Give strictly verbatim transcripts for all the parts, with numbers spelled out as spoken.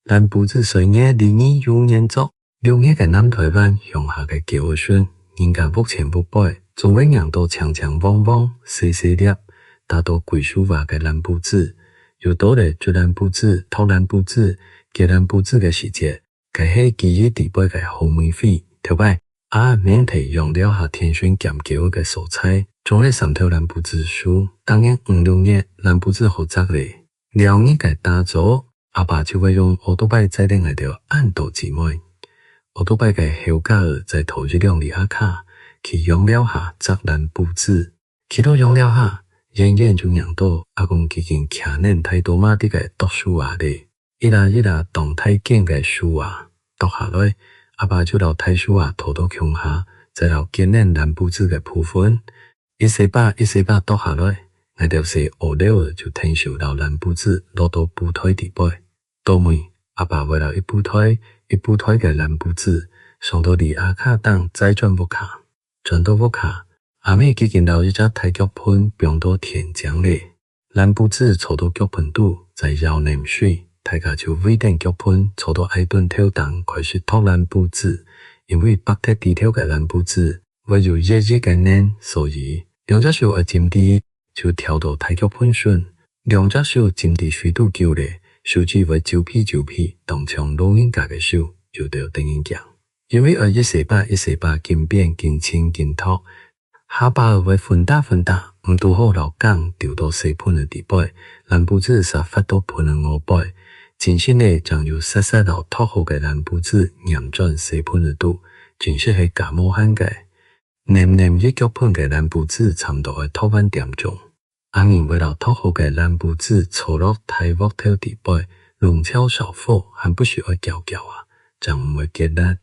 爛布子歲月，李義佑原作。六月个南臺灣鄉下个狗仔脣，人家屋前屋背，總會䀴到青青黃黃、細細粒，打到歸樹椏个爛布子。又到了摘爛布子、擇爛布子、結爛布子个時節，該係記憶底背个好味緒。頭擺，阿姆提養寮下田脣兼狗仔个所在，種了三頭爛布子樹，逐年五六月，爛布子好摘咧。尞日个打早， 阿爸就會用奧多拜載等𠊎兜恁多姊妹，奧多拜个後架仔再拖一兩里阿卡，去養寮下摘爛布子。去到養寮下，遠遠就䀴到阿公既經擎等大刀嫲在該剁樹椏咧，一椏一椏當大件个樹椏剁下來，阿爸就摎大樹椏拖到共下，再摎結等爛布子个部分， 一細把一細把剁下來，𠊎兜細阿尞仔就𢯭手摎爛布子落到布袋底背。到尾，阿爸會摎一布袋一布袋个爛布子，送到里阿卡頂載轉屋下。轉到屋下，阿姆既經摎一隻大腳盆放到天井咧。 爛布子坐到腳盆肚，再舀淰水，大家就圍等腳盆坐到矮凳頭頂，開始擇爛布子。因為剝忒蒂頭个爛布子會有熱熱个黏，所以兩隻手愛浸在，就跳到大腳盆脣。兩隻手浸在水肚久咧，手指會皺皮皺皮，當像老人家个手，有兜得人驚。 因為愛一細把一細把緊編緊清緊擇，下把仔會昏打昏打，毋堵好摎梗丟到細盆仔底背，爛布子嗄拂到盆仔外背。盡新咧，正有煞煞摎擇好个爛布子拈轉細盆仔肚，真實係假無閒个。淰淰一腳盆个爛布子，差毋多愛擇完點鐘。 阿姆會摎擇好个爛布子坐落大鑊頭底背，籠樵燒火，還不時愛攪攪啊，正毋會結爛。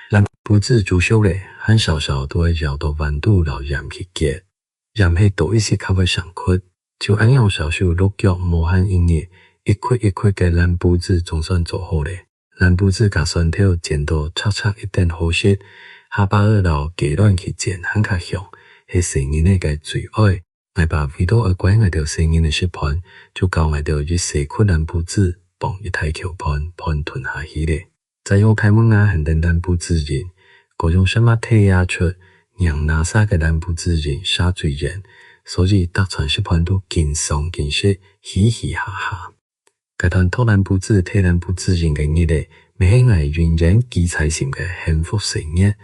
爛布子煮熟咧，還燒燒都愛舀到碗肚摎鹽去結。鹽係多一息較會生窟，就恁樣燒手熝腳無閒一日，一窟一窟个爛布子總算做好咧。爛布子加蒜頭煎到赤赤一等好食，下把仔摎雞卵去煎還較香，係細人仔个最愛。 𠊎爸為著愛拐𠊎兜細人仔食飯，就教𠊎兜一細窟爛布子傍一大口飯，飯吞下去咧。再用大門牙含等爛布子仁，過用舌嫲摕啊出，䀴拿沙个爛布子仁沙最圓，所以逐餐食飯都緊爽緊食，嘻嘻哈哈。該段擇爛布子、摕爛布子仁个日仔，乜係𠊎永遠記在心个幸福歲月。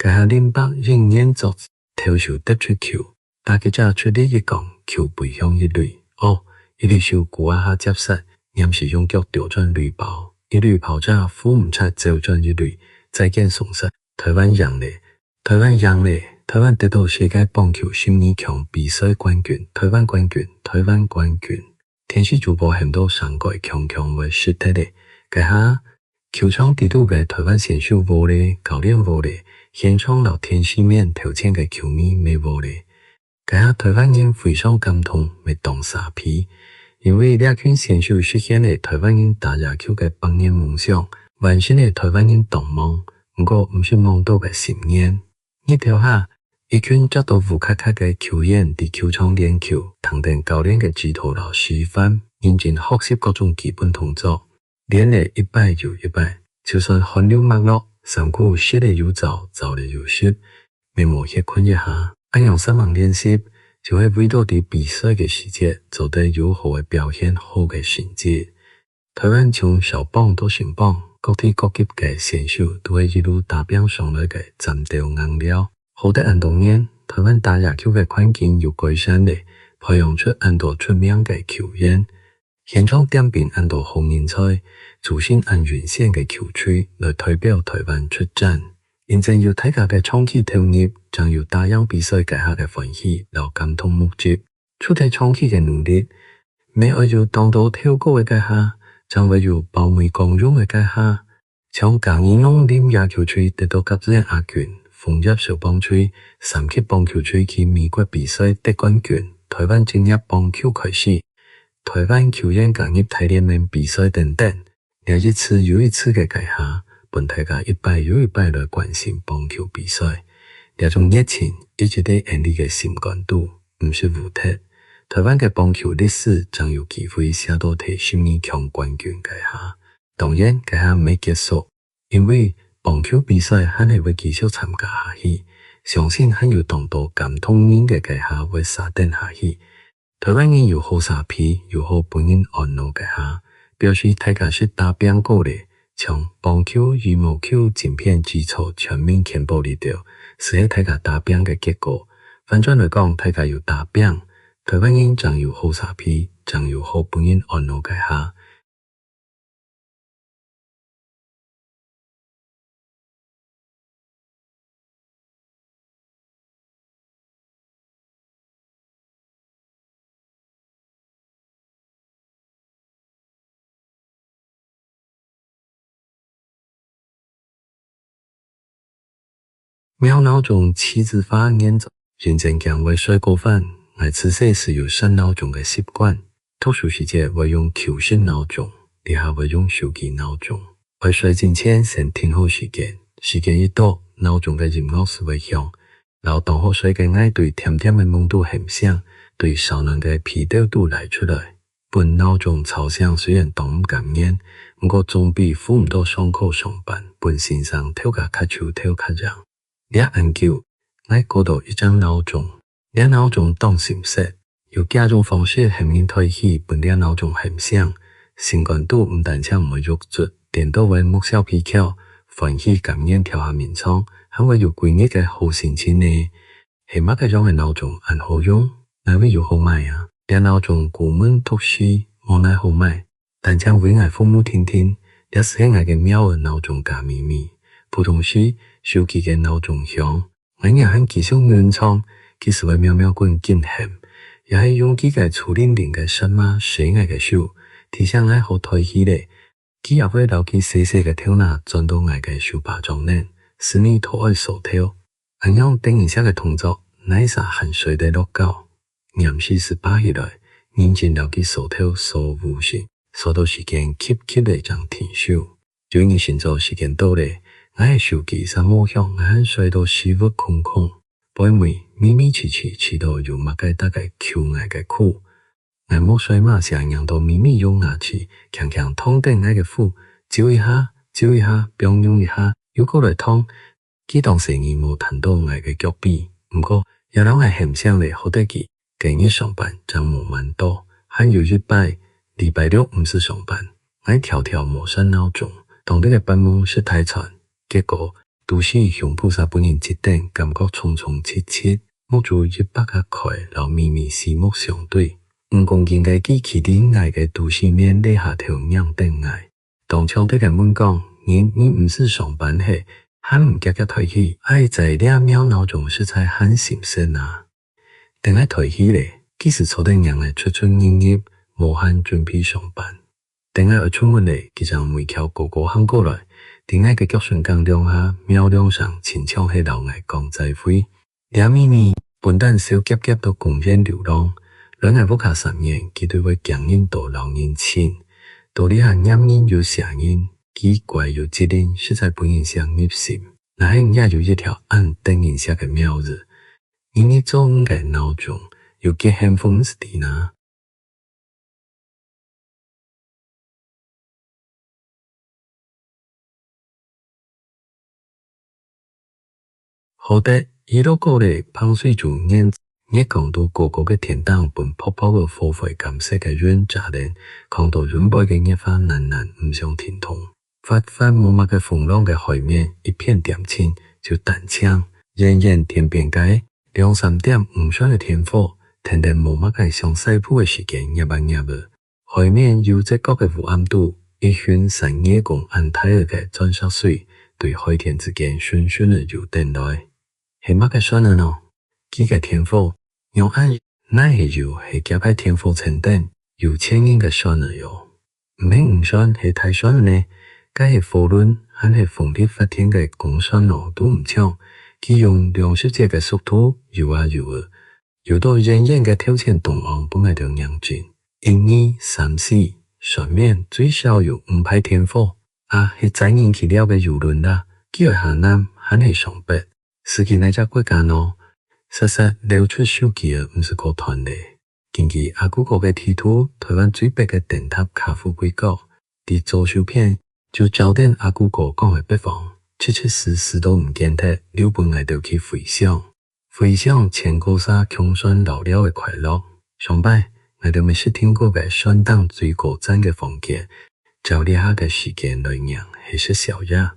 該下林百佑原作。投手擲出球，打擊者出力一摃，球飛向一壘。哦，一壘手跍啊下接殺，黏時用腳兜轉壘包。一壘跑者赴毋掣走轉一壘，再見送殺。臺灣贏咧！ 臺灣贏咧！臺灣得著世界棒球十二強比賽冠軍！臺灣冠軍！臺灣冠軍！電視主播喊到聲蓋強強會失忒咧。該下，球場底肚个臺灣選手和咧，教練和咧，現場摎電視面頭前个球迷乜和咧。該下臺灣人非常感動，乜當沙鼻，因為這群選手實現了臺灣人打野球个百年夢想，完成了臺灣人當望， 毋過毋識望著个心願。日頭下，一群著到烏卡卡个球員在球場練球，聽等教練个指導摎示範，認真學習各種基本動作，練了一擺又一擺。就算汗流脈落，衫褲濕了又燥，燥了又濕，乜無歇睏一下。恁樣煞猛練習，就係為著在比賽个時節做得有好个表現，好个成績。 臺灣從少棒到成棒，各地各級个選手都係一路打拚上來个戰鬥硬料。好得恁多年，臺灣打野球个環境有改善咧，培養出恁多出名个球員，現場點兵恁多好人才，組成恁完善个球隊來代表臺灣出戰。因為有大家个長期投入，正有打贏比賽該下个歡喜摎感動目汁。 除忒長期个努力，乜愛有當多頭過个該下，正會有包尾光榮个該下。像嘉義農林野球隊得著甲子園亞軍，楓葉少棒隊、三級棒球隊去美國比賽得冠軍，臺灣職業棒球開始，臺灣球員加入大聯盟比賽等等。 這一次又一次个該下，分大家一擺又一擺來關心棒球比賽。這種熱情一直在𫣆俚个心肝肚，毋識烏忒。臺灣个棒球歷史正有機會寫到第十二強冠軍該下。當然，該下毋係結束，因為棒球比賽還係會繼續參加下去，相信還有當多感動人个該下會續等下去。臺灣人有好沙鼻，有好分人𧩣腦个下，表示大家識打拚過咧，像棒球、羽毛球、晶片製造、全民健保這兜，斯係大家打拚个結果。反轉來講，大家有打拚，臺灣人正有好沙鼻，正有好分人𧩣腦个下。 貓鬧鐘，徐子發原作。認真驚會睡過飯，𠊎自細斯有設鬧鐘个習慣。讀書時節會用舊式鬧鐘，這下會用手機鬧鐘。愛睡進前先定好時間，時間一到，鬧鐘个音樂斯會響，摎當好睡个𠊎對甜甜个夢肚喊醒，對燒暖个被竇肚拉出來。 分鬧鐘吵醒雖然當毋甘願，毋過總比赴毋到上課上班，分先生敨較咳啾敨較贏。這恁久，𠊎過著一隻鬧鐘，這鬧鐘當心適，有幾下種方式喊人䟘起，分這鬧鐘喊醒。心肝肚毋單淨毋會鬱卒，顛倒會目笑鼻翹，歡喜甘願跳下眠床，還會有歸日个好心情呢。係麼个樣个鬧鐘恁好用？ 哪位有好買啊？這鬧鐘孤門獨市，無哪好買，單淨為𠊎服務定定，這斯係𠊎个貓仔鬧鐘家咪咪。普通時，手機个鬧鐘響，𠊎若還繼續眠床，佢斯會喵喵滾緊喊，也係用佢个粗伶伶个舌嫲舐𠊎个手，提醒𠊎好䟘起咧。佢也會摎佢細細个頭那鑽到𠊎个手巴掌頂，示意討愛挲頭。 恁樣得人惜个動作，哪儕還睡得落覺？黏時斯爬起來，認真摎佢挲頭挲烏實，挲到時間蹶蹶咧正停手。有日晨早時間到咧，𠊎个手機煞無響，𠊎還睡到屎朏空空，背尾微微遲遲，遲到有麼个在該求𠊎个苦。 𠊎目睡馬蛇䀴到咪咪用牙齒輕輕燙等𠊎个腹，啾一下，啾一下，放鬆一下，又過來燙。佢當細義無彈到𠊎个腳髀，毋過也摎𠊎喊醒咧，好得佢。該日上班正無慢到，還有一擺，禮拜六毋使上班，𠊎挑挑無設鬧鐘，當日个發夢食大餐，結果 肚屎胸脯儕分人擠等，感覺重重揤揤，目珠一擘啊開，摎咪咪四目相對。五公斤个佢企在𠊎个肚屎面，犁下頭䀴等𠊎。當暢得个問講：「人，你毋使上班係，還毋遽遽䟘起？」哎哉，這貓鬧鐘實在還心適啊！等𠊎䟘起咧，佢斯坐等䀴𠊎出出入入，無閒準備上班。 等𠊎愛出門咧，佢正尾翹高高行過來，在𠊎个腳脣鉥兩下，喵兩聲，親像係摎𠊎講再會。這咪咪本旦瘦夾夾到公園流浪，來𠊎屋下三年，佢對會驚人到摎人親，到這下黏人又惜人，佢乖又機靈，實在分人惜入心。若係你也有一條恁得人惜个貓仔，日日做你个鬧鐘，有幾幸福毋知哪？ 好得，雨落過咧，澎水珠眼，月光在高高个天頂分薄薄个火灰金色个雲遮等，囥到雲背个月華懶懶毋想停動。 闊闊無麼个風浪个海面，一片恬靜，就單淨。遠遠天邊个兩三點漁船个電火，跈等無麼个想徙步个時間，𥍉啊𥍉仔。海面有隻角个烏暗肚，一群山野公恁大仔个鑽石水，對海天之間順順仔游等來。係麼个船仔呢？ 佢个電火仰恁，哪係油，係夾排電火撐等，有錢人个船仔喲。毋係漁船，係大船仔呢，該係貨輪，還係風力發電个公船呢，都毋像。佢用兩十節个速度游啊游仔，游到遠遠个頭前東岸，分𠊎兜䀴真。一、二、三、四，船面最少有五排電火，啊，係載人去尞个遊輪啦，佢愛下南，還係上北？駛去哪隻國家呢？煞煞溜出手機仔，毋使過斷咧。根據阿牯哥个地圖，臺灣最北个燈塔卡富貴角，佇左手片，就照等阿牯哥講个北方，直直駛駛到毋見忒，留分𠊎兜去回想。 回想前過嗄共船遶尞个快樂。上擺，𠊎兜乜識訂過个船頂最高層个房間，照這下个時間來䀴係食宵夜。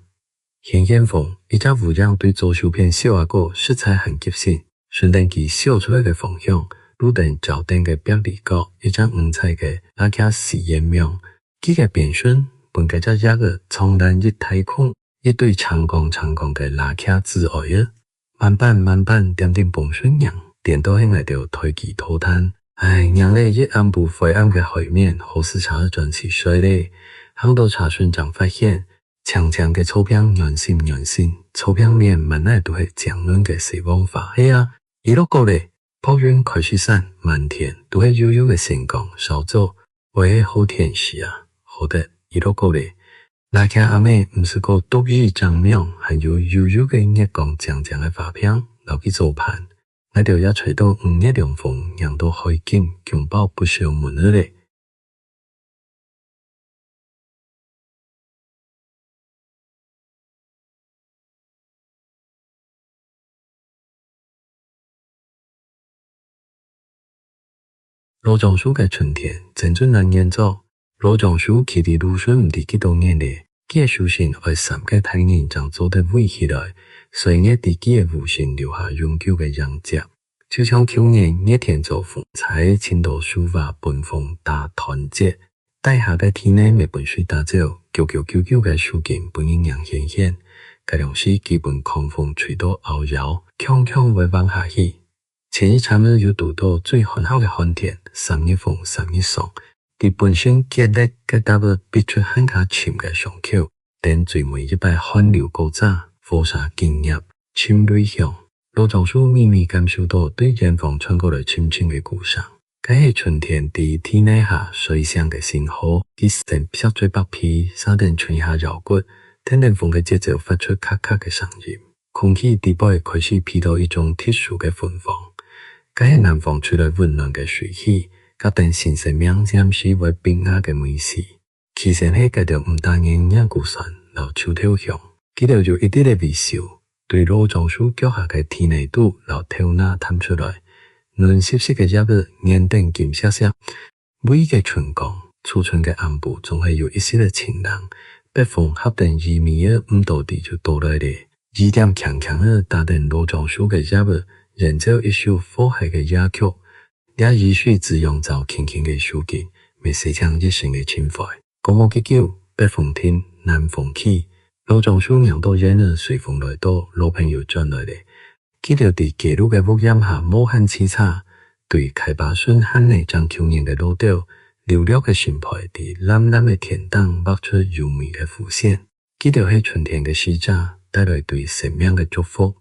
掀掀風，一隻烏影對左手片笑啊過，實在還急性，順等佢笑出來个方向，路燈照等个壁籬角，一隻五彩个蝲䗁死眼網，佢个邊脣，分該隻蝶仔撞爛一大空，一堆青光青光个蝲䗁子哀仔。 慢板慢板踮頂挷順䀴，顛倒係𠊎兜代佢拖炭。唉，䀴咧一暗晡灰暗个海面，何時車仔轉去睡咧？行到車脣正發現，青青个草坪軟心軟心，草坪面滿哪都係靚嫩个細黃花。係啊，雨落過咧，薄雲開始散，滿天都係幼幼个星光。韶早，會係好天時啊，好得雨落過咧。 蝲䗁阿姆毋使過獨雨整網，還有幼幼个月光靚靚个花片，摎佢做伴。𠊎兜也吹到五月涼風，䀴到海景，強暴不愁悶仔咧。 老樟樹个春天，曾俊男原作。老樟樹企在路脣毋知幾多年咧，佢个樹身愛三個大人正做得圍起來，歲月在佢个屋身留下永久个影跡。就像舊年熱天做風搓，盡多樹椏分風打斷截， 底下个地泥乜分水打走，噭噭噭噭个樹根分人䀴現現。該量時佢分狂風吹到拗腰，強強會橫下去。前一站仔又堵到最寒酷个寒天，三月風三月霜，佢本身結裂个搭仔逼出還較深个傷口，等最尾一擺寒流過早，火蛇緊業，沉雷響。 老樟樹微微感受到對遠方傳過來沉沉个鼓聲，該係春天在地泥下睡醒个信號。佢先撇嘴擘鼻，續等伸下腰骨，跈等風个節奏發出咔咔个聲音。空氣底背開始鼻到一種特殊个芬芳，該係南方吹來溫暖个水氣，佮等新生命黏時會發芽个味緒。 起先係該兜毋打眼、黏牯酸摎臭頭香，佢兜有一息仔微笑，對老樟樹腳下个地泥肚摎頭那探出來，嫩濕濕个葉仔，黏等金爍爍。尾个春光，初春个暗晡，總係有一息仔清冷，北風合等雨尾仔，毋多知就到來咧。雨點輕輕仔打等老樟樹个葉仔，演奏一首和諧个夜曲。這雨水滋養燥青青个樹根，乜洗淨一身个塵灰。 過無幾久，北風停，南風起，老樟樹䀴到燕仔隨風來到，老朋友轉來咧。佢兜在街路个屋簷下無閒洎杈，對溪壩脣還泥正勼人个老竇，溜溜个身胚在藍藍个天頂畫出優美个弧線。佢兜係春天个使者，帶來對生命个祝福。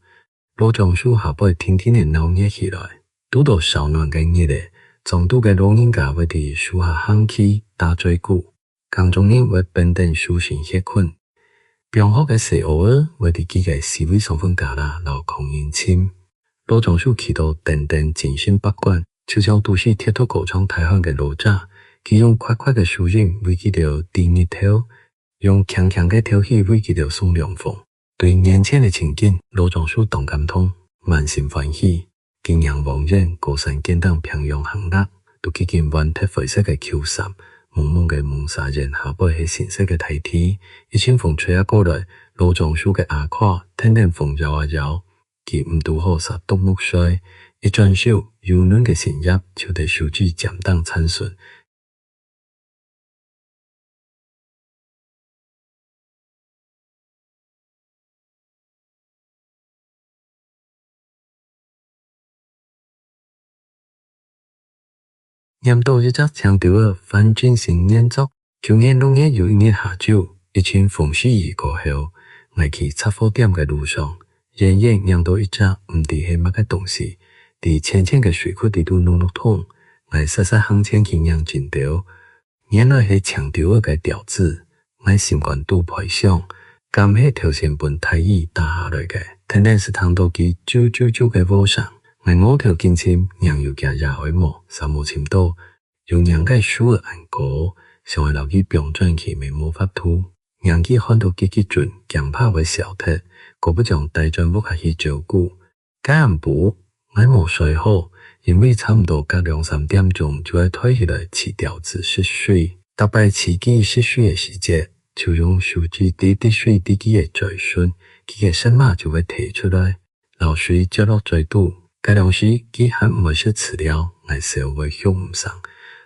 老樟樹下背定定仔鬧熱起來，堵到燒暖个日仔，莊肚个老人家會在樹下行棋、打嘴鼓。 耕種人會奔等樹身歇睏，放學个細孲仔會在佢个四圍上分加拉摎狂人尋。老樟樹企到登登精神百官，就像都市鐵佗高唱大漢个老者，佢用闊闊个樹蔭為佢兜抵日頭，用輕輕个敨氣為佢兜送涼風。 對眼前个情景，老樟樹當感動，滿心歡喜。佢䀴黃煙、高山巒頂平洋行樂，都既經換忒灰色个舊衫，濛濛个濛沙煙下背係新色个大地。一陣風吹啊過來，老樟樹个椏桍跈等風搖啊搖，佢毋堵好煞啄目睡。一轉手，幼嫩个新葉就在樹枝尖頂綻筍， 拈著一隻青丟仔，范振興原作。舊年六月有一日下晝，一陣風時雨過後，𠊎去雜貨店个路上， 遠遠䀴著一隻毋知係麼个東西，在淺淺个水窟裡肚熝熝動。𠊎煞煞行前去䀴真兜，原來係青丟仔个鳥子。𠊎心肝肚背想，敢係頭先分大雨打下來个。跈等就聽著佢啾啾啾个和聲，𠊎臥頭緊尋，䀴有厥爺哀無，煞無尋著，又䀴該樹仔恁高，想愛摎佢放轉去乜無法度。䀴佢看著結結陣，驚怕會消忒，姑不將帶轉屋下去照顧。 該暗晡，𠊎無睡好，因為差毋多隔兩三點鐘就愛抬起來飼鳥仔食水。逐擺飼佢食水个時節，就用手指滴滴水在佢个嘴脣，佢个舌嫲就會提出來，摎水啜落嘴肚。該量時，佢還毋會食飼料，𠊎愁會畜毋成，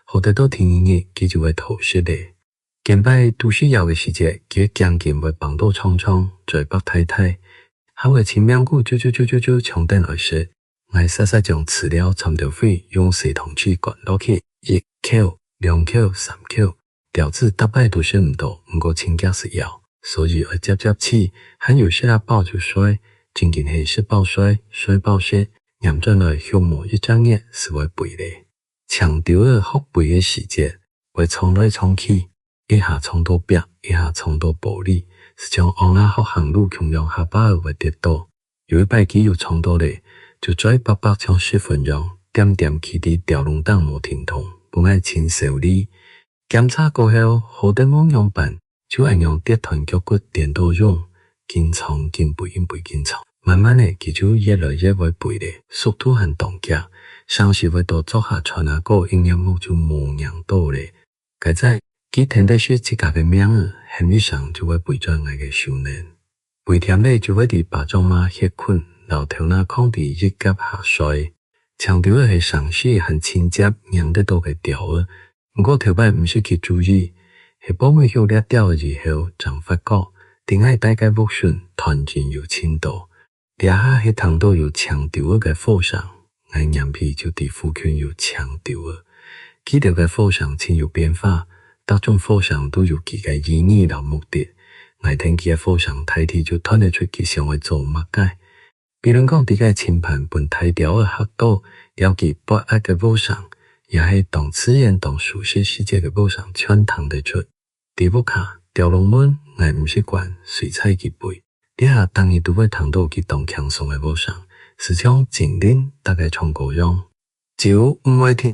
好得到第二日，佢就會討食咧。 見擺肚屎枵个時節，佢个頸根會挷到長長，嘴擘大大，還會盡命牯啾啾啾啾啾搶等愛食。𠊎煞煞將飼料摻兜水，用細湯匙灌落去，一口、兩口、三口，鳥仔逐擺都食毋多，毋過盡遽就枵，所以愛輒輒飼，還有食啊飽就睡，正經係食飽睡，睡飽食，䀴轉來畜無一隻月就會飛咧。青鳥仔學飛个時節， 會撞來撞去，一下撞到壁，一下撞到玻璃，就像嬰兒學行路共樣下把仔會跌倒。有一擺佢又撞到咧，就嘴擘擘像失魂樣，恬恬企在鳥籠頂無停動，分𠊎盡愁慮。檢查過後，好得無仰般，就恁樣跌斷腳骨顛倒勇，緊撞緊飛，緊飛緊撞。慢慢仔，佢就越來越會飛咧，速度還當遽，成時會到桌下穿啊過一𥍉目就無䀴到咧。 該在，佢跈等食自家个命仔，喊一聲就會飛轉𠊎个手裡。飛悿咧就會在巴掌嫲歇睏，摎頭那囥在翼胛下睡。青鳥仔係成時還盡輒䀴得到个鳥仔，毋過頭擺毋識去注意，係報尾畜這鳥仔以後，正發覺，在𠊎戴个屋脣，斷真有盡多。 這下係聽到有青鳥仔个和聲，𠊎黏皮就知附近有青鳥仔。佢兜个和聲盡有變化，逐種和聲都有佢个意義摎目的。𠊎跈佢个和聲大體就揣得出佢想愛做麼个。比論講在該尋伴分大鳥仔嚇到，了佢發閼个和聲，也係當自然、當舒適時節个和聲，全聽得出。 在屋下，鳥籠門𠊎毋識關，隨在佢飛。這下逐日都會聽到佢當輕鬆个和聲，就像精靈在該唱歌樣，啾毋會停。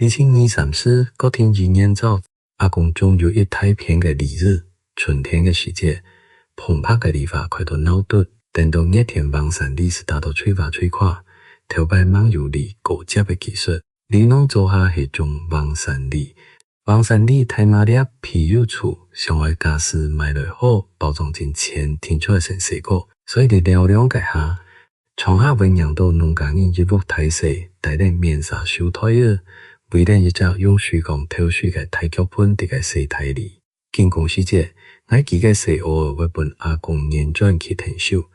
二十二三歲，國定一年早，阿公種有一大片个梨仔。春天个時節，蓬白个梨花開到鬧熱，等到熱天橫山梨就打到碎花碎挩，頭擺吂有梨高接个技術。梨農灶下係種橫山梨，橫山梨大嫲粒皮又粗，想愛價數賣來好，包裝進前定出來先洗過，所以在尞涼該下， 常下會䀴到農家人一屋大細，戴等棉紗手袋仔，圍等一隻用水管透水个大腳盆在該洗大梨。緊工時節，𠊎幾個細孲仔會分阿公拈轉去𢯭手。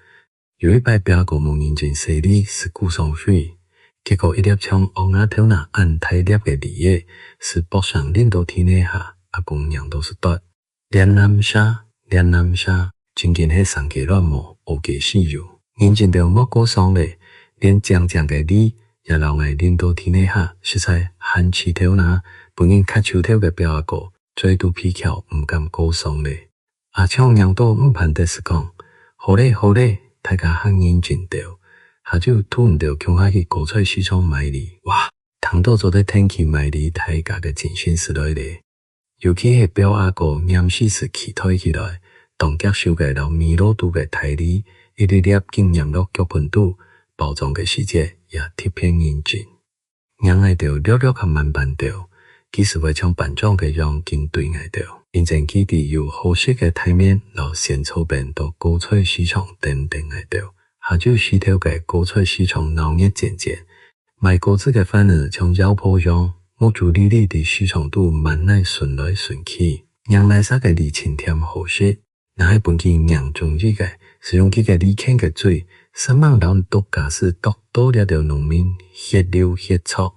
有一擺表阿哥無認真洗梨，就顧上水，結果一粒像嬰仔頭那恁大粒个梨仔，就啵聲輪到地泥下，阿公䀴到就哚： 「亂揇蛇，亂揇蛇，正經係生雞卵無，屙雞屎有。認真兜莫顧爽咧，連靚靚个梨也摎𠊎輪到地泥下，實在還試頭那，分人磕手頭个表阿哥，嘴嘟鼻翹，毋敢顧爽咧。」阿祥䀴到毋盼得就講：「好咧，好咧，大家較認真兜，下晝渡你兜共下去果菜市場買梨。」哇，聽到做得𢯭去買梨，大家个精神就來咧。 尤其係表阿哥黏時就企䟘起來，當遽手个摎尾路肚个大梨，一粒粒緊拈落腳盆肚，包裝个時節也特別認真。䀴𠊎兜略略較慢板兜，佢就會像班長个樣緊追𠊎兜，因爭佢知有好食个大麵摎仙草冰到果菜市場等等𠊎兜。下晝時頭个果菜市場鬧熱煎煎， 賣果子个販仔像鷂婆樣，目珠利利在市場肚滿哪巡來巡去。䀴哪儕个梨盡甜好食，若係分佢䀴中意个，就用佢个利劍个嘴，煞猛摎你剁，假使剁到這兜農民血流血著。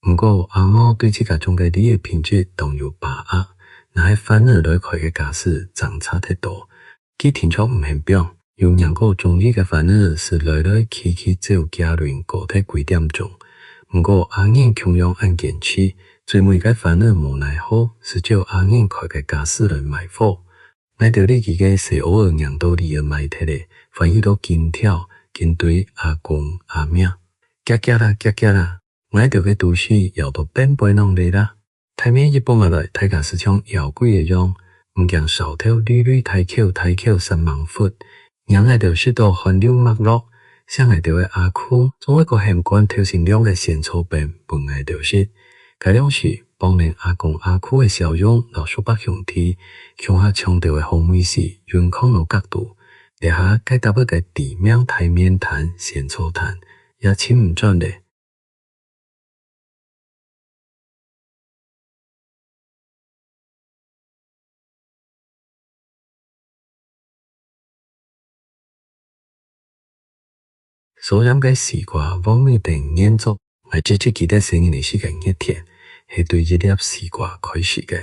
毋過阿嬤對自家種个梨仔品質當有把握，若係販仔來開个價數爭差忒多，佢定著毋肯放，有兩個中意个番仔，斯來來去去走幾下輪，過忒幾點鐘。毋過阿仁共樣恁堅持，最尾个番仔無奈何，斯照阿仁開个價數來賣貨。 𠊎兜這幾個細孲仔䀴到這仔賣忒咧，歡喜到緊跳，緊追阿公阿姆：「遽遽啦，遽遽啦！𠊎兜个肚屎枵到變背囊咧啦！」大麵一捧下來，大家斯像枵鬼仔樣，毋驚燒透，攏攏大口大口煞猛拂。若𠊎兜食到汗流脈落，惜𠊎兜个阿舅，總會過喊罐頭心涼个仙草冰分𠊎兜食。該量時， 傍等阿公阿舅个笑容摎叔伯兄弟共下搶兜个好味緒，永囥到角肚。這下該搭仔个知名大麵攤、仙草攤也尋毋轉咧。所以該西瓜黃尾燈原作，𠊎只只記得細人仔時个熱天，係對一粒西瓜開始个。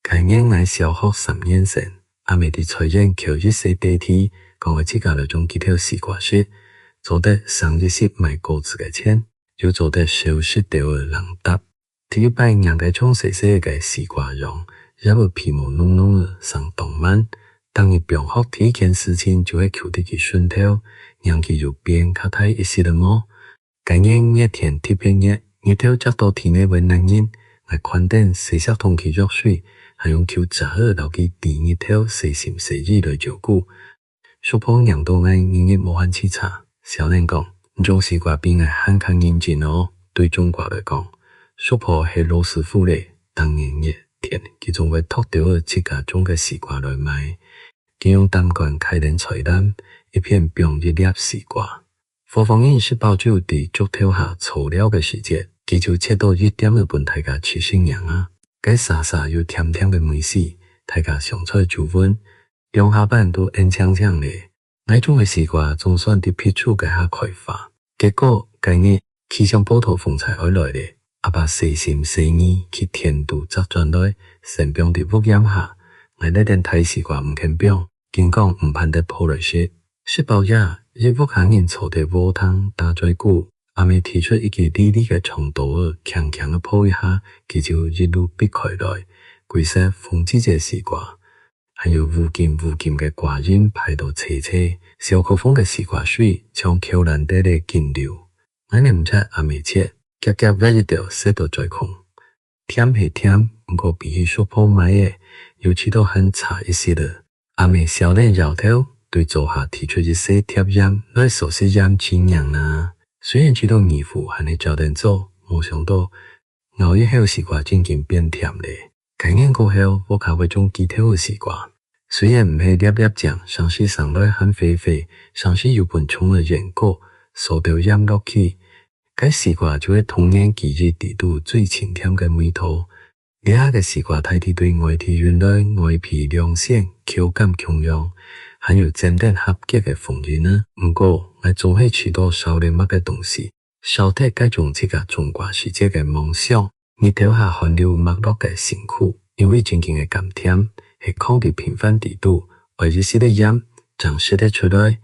該年𠊎小學三年生，阿姆在菜園剾一細垤地，講愛自家來種幾頭西瓜食，做得省一息買果子个錢，又做得少食兜仔零嗒。 第一擺䀴該叢細細个西瓜秧，葉仔皮毛瓏瓏仔，生當慢。逐日放學第一件事情就係跍在佢脣頭，䀴佢有變較大一息仔無。該年熱天特別熱，日頭照到地泥會焫人，𠊎擐等細錫桶去掖水，還用舊遮仔摎佢抵日頭，細心細意來照顧。 叔婆䀴到𠊎日日無閒洎杈，笑等講：「你種西瓜比𠊎還較認真哦！」對種瓜來講，叔婆係老師傅咧，逐年熱天，佢總會擇兜仔自家種个西瓜來賣。佢用擔竿㧡等菜籃，一片放一粒西瓜。伙房人食飽晝在竹頭下坐尞个時節，佢就切到一點仔分大家試食䀴啊。該沙沙又甜甜个味緒，大家上菜就聞， 兩下半都恁淨淨咧。𠊎種个西瓜總算在避暑該下開花。結果該日氣象報導風搓愛來咧，阿爸細心細意去田肚摘轉來，先放在屋簷下。𠊎拿等大西瓜毋肯放，緊講毋盼得破來食。食飽夜，一屋下人坐在禾埕打嘴鼓，阿姆提出一支利利个長刀仔，輕輕仔破一下，佢就一路必開來，歸色紅芷芷西瓜。 還有烏金烏金个瓜仁排到齊齊，小可風个西瓜水像口瀾底仔緊流。𠊎撏毋掣阿姆切，遽遽挖一兜塞到嘴空。甜係甜，毋過比起叔婆買个，又試著還差一息仔。阿姆笑等搖頭，對灶下提出一細碟鹽，來試食鹽試䀴啊。雖然試著疑狐還係照等做，無想到 咬一口西瓜正經變甜咧。該年過後，屋下會種幾頭仔西瓜，雖然毋係粒粒靚，成時生來還肥肥，成時又分蟲仔蜒過，掃兜鹽落去。該西瓜就係童年記憶裡肚最清甜个味道。這下个西瓜大體對外地運來，外皮亮鮮，口感共樣，還有沾等合格个封印呢。毋過，𠊎總係試著少了麼个東西。 少忒該種自家種瓜時節个夢想，日頭下汗流脈落个辛苦，因為真經个甘甜，係囥在平凡裡肚，愛一息仔鹽，正食得出來。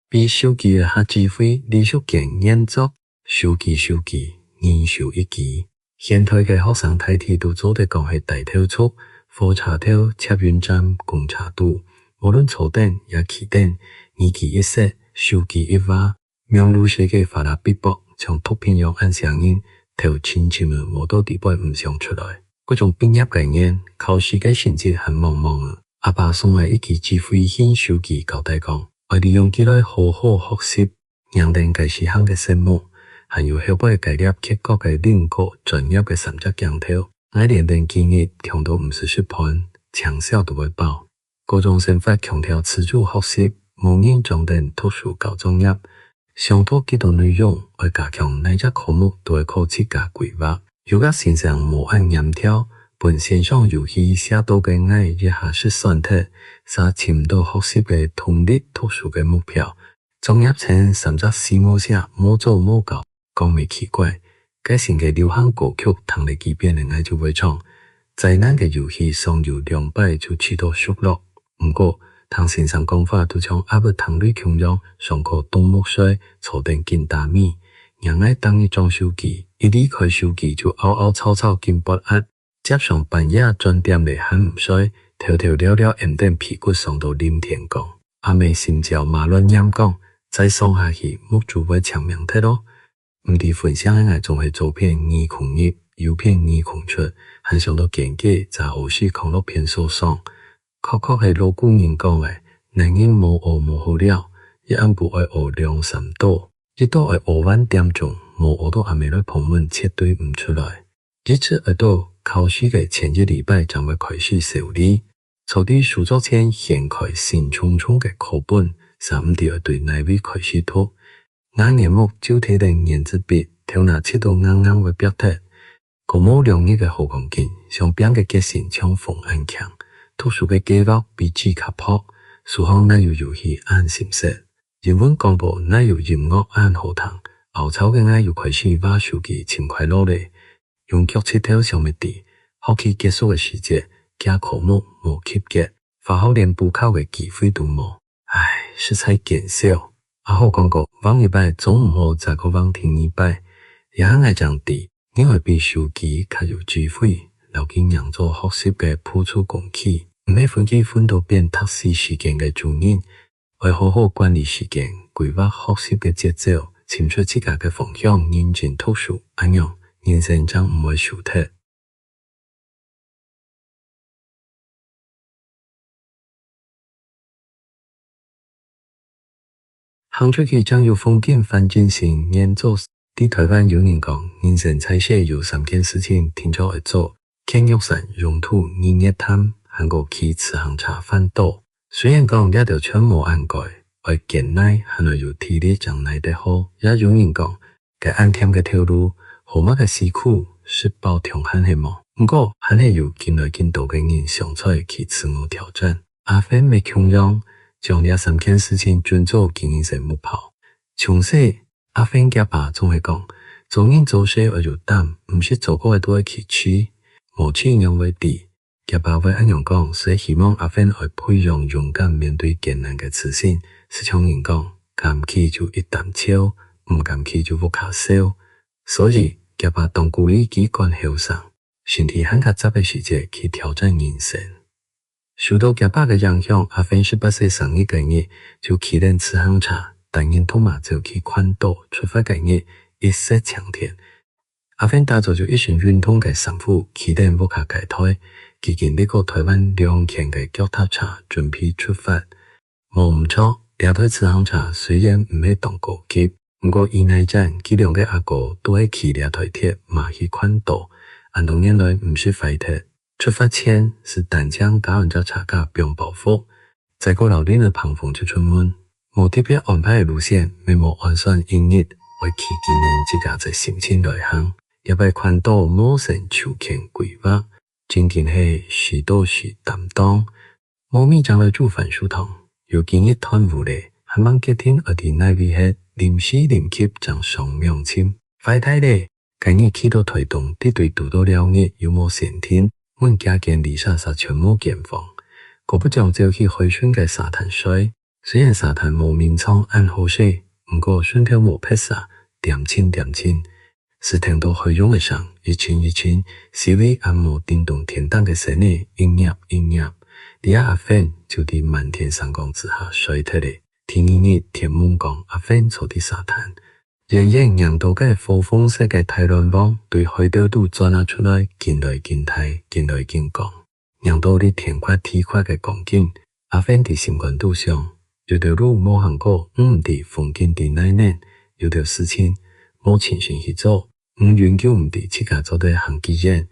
比手機還智慧，李淑娟原作。手機，手機，人手一機。現代个學生大體都做得講係低頭族，火車頭、捷運站、公車肚，無論坐等也企等，耳機一塞，手機一滑， 網路世界花啦嗶啵，像毒品樣恁餳人，頭沉沉仔，摸到底背毋想出來。國中畢業該年，考試个成績還茫茫仔，阿爸送𠊎一支智慧型手機，交代講，愛利用佢來好好學習。䀴等該時行个色目，還有後背該粒缺角个輪廓，專業个三隻鏡頭，𠊎連等幾日暢到毋使食飯，淨笑都會飽。 高中生活強調自主學習，無人掌等讀書交作業。想讀幾多內容，愛加強哪隻科目，都愛靠自家規劃。有个先生無恁嚴條，分線上遊戲嚇到个𠊎一下失算忒，嗄尋毋到學習个動力、讀書个目標。作業成三隻四無寫，無做無交，講乜奇怪。該新个流行歌曲聽了幾遍了，𠊎就會唱。災難个遊戲上有兩擺就試著熟絡。毋過，聽先生講話都像鴨仔聽雷共樣，上課啄目睡，坐等緊打咪。若𠊎逐日掌手機，一離開手機就嗷嗷吵吵緊發閼。 輒常半夜轉點了還毋睡，偷偷尞尞，揞等被骨爽到臨天光。阿姆心焦，罵亂唸講：「再爽下去，目珠會青盲忒咯！」毋知分性个𠊎總係左片耳空入，右片耳空出，還想到堅決，詐好勢囥落便所上。確確係老古人講个：「男人無屙無好尞，一暗晡愛屙兩三到，一到愛屙完點鐘，無屙到阿姆來碰門，絕對毋出來。」 一直愛到考試个前一禮拜正會開始愁慮，坐在書桌前掀開新重重个課本，嗄毋知愛對哪位開始讀。吾眼目就睇等原子筆，頭那直到硬硬會煏忒。過無兩日个好光景，想拚个決心像風恁輕，讀書个計畫比紙較薄，書項哪有遊戲恁心適。 英文廣播哪有音樂恁好聽，齷齪个𠊎又開始滑手機尋快樂了。用腳趾頭想乜知，學期結束个時節，幾科目無及格，化學連補考个機會都無。唉，實在見笑。阿好講過，橫一擺總毋好再過橫第二擺。這下𠊎正知，人愛比手機較有智慧，摎佢認做學習个輔助工具，毋係分佢訓到變讀書時間个主人。 愛好好管理時間，規劃學習个節奏，尋出自家个方向，認真讀書，恁樣，人生正毋會輸忒。行出去正有風景，范振興原作。在臺灣有人講，人生在世有三件事情定著愛做：蹶玉山、泳渡日月潭，還過騎自行車環島。 雖然講這兜全無恁該，愛堅耐，還愛有體力正奈得何。也有人講，該恁悿个頭路，好麼个辛苦，食飽暢閒係無？毋過，還係有緊來緊多个人想出來去自我挑戰。阿芬乜共樣，將這三件事情準做佢人生目標。從細，阿芬厥爸總係講，做人做事愛有膽，毋識做過个都愛去試，無試仰會知。 厥爸會恁樣講，係希望阿芬愛培養勇敢面對艱難个自信。就像人講，敢去就一擔樵，毋敢去就屋下愁。所以，厥爸當鼓勵佢趕後生，身體還較紮个時節去挑戰人生。受到厥爸个影響，阿芬十八歲生日該日，就騎等自行車，單人獨馬走去環島。出發該日，一色晴天， 阿芬打早就一身運動个衫褲，騎等屋下該台，既經歷過臺灣兩圈个腳踏車，準備出發。無毋著，這台自行車雖然毋係當高級，毋過以前佢兩個阿哥都係騎這台鐵馬去環島，恁多年來毋識壞忒。出發前，係單淨加安隻車架放包袱， 再過摎輪仔膨風就出門。無特別安排个路線，乜無按算一日愛騎幾遠，自家个心情來行。這擺環島無先周全規劃，正經係時到時擔當。無米正來煮番薯湯，有幾日斷烏咧，還吂決定愛在哪位歇，臨時臨急正上網尋。壞忒咧！ 該日去到臺東，直對堵到尞日又無先訂，問幾下間旅社嗄全無間房，姑不將走去海脣个沙灘睡。雖然沙灘無眠床恁好勢，毋過脣頭無別儕，恬靜恬靜，係聽到海湧个聲，一陣一陣，四圍恁無叮咚天當个星仔，一𥍉一𥍉。這下阿芬就在滿天星光之下睡忒咧。第二日，天濛光，阿芬坐在沙灘， 遠遠䀴到該火紅色个大卵黃對海竇肚鑽啊出來，緊來緊大，緊來緊光。䀴到這天闊地闊个光景，阿芬在心肝肚想：有兜路無行過，毋知風景在哪呢；有兜事情無親身去做，永久毋知自家做得行幾遠。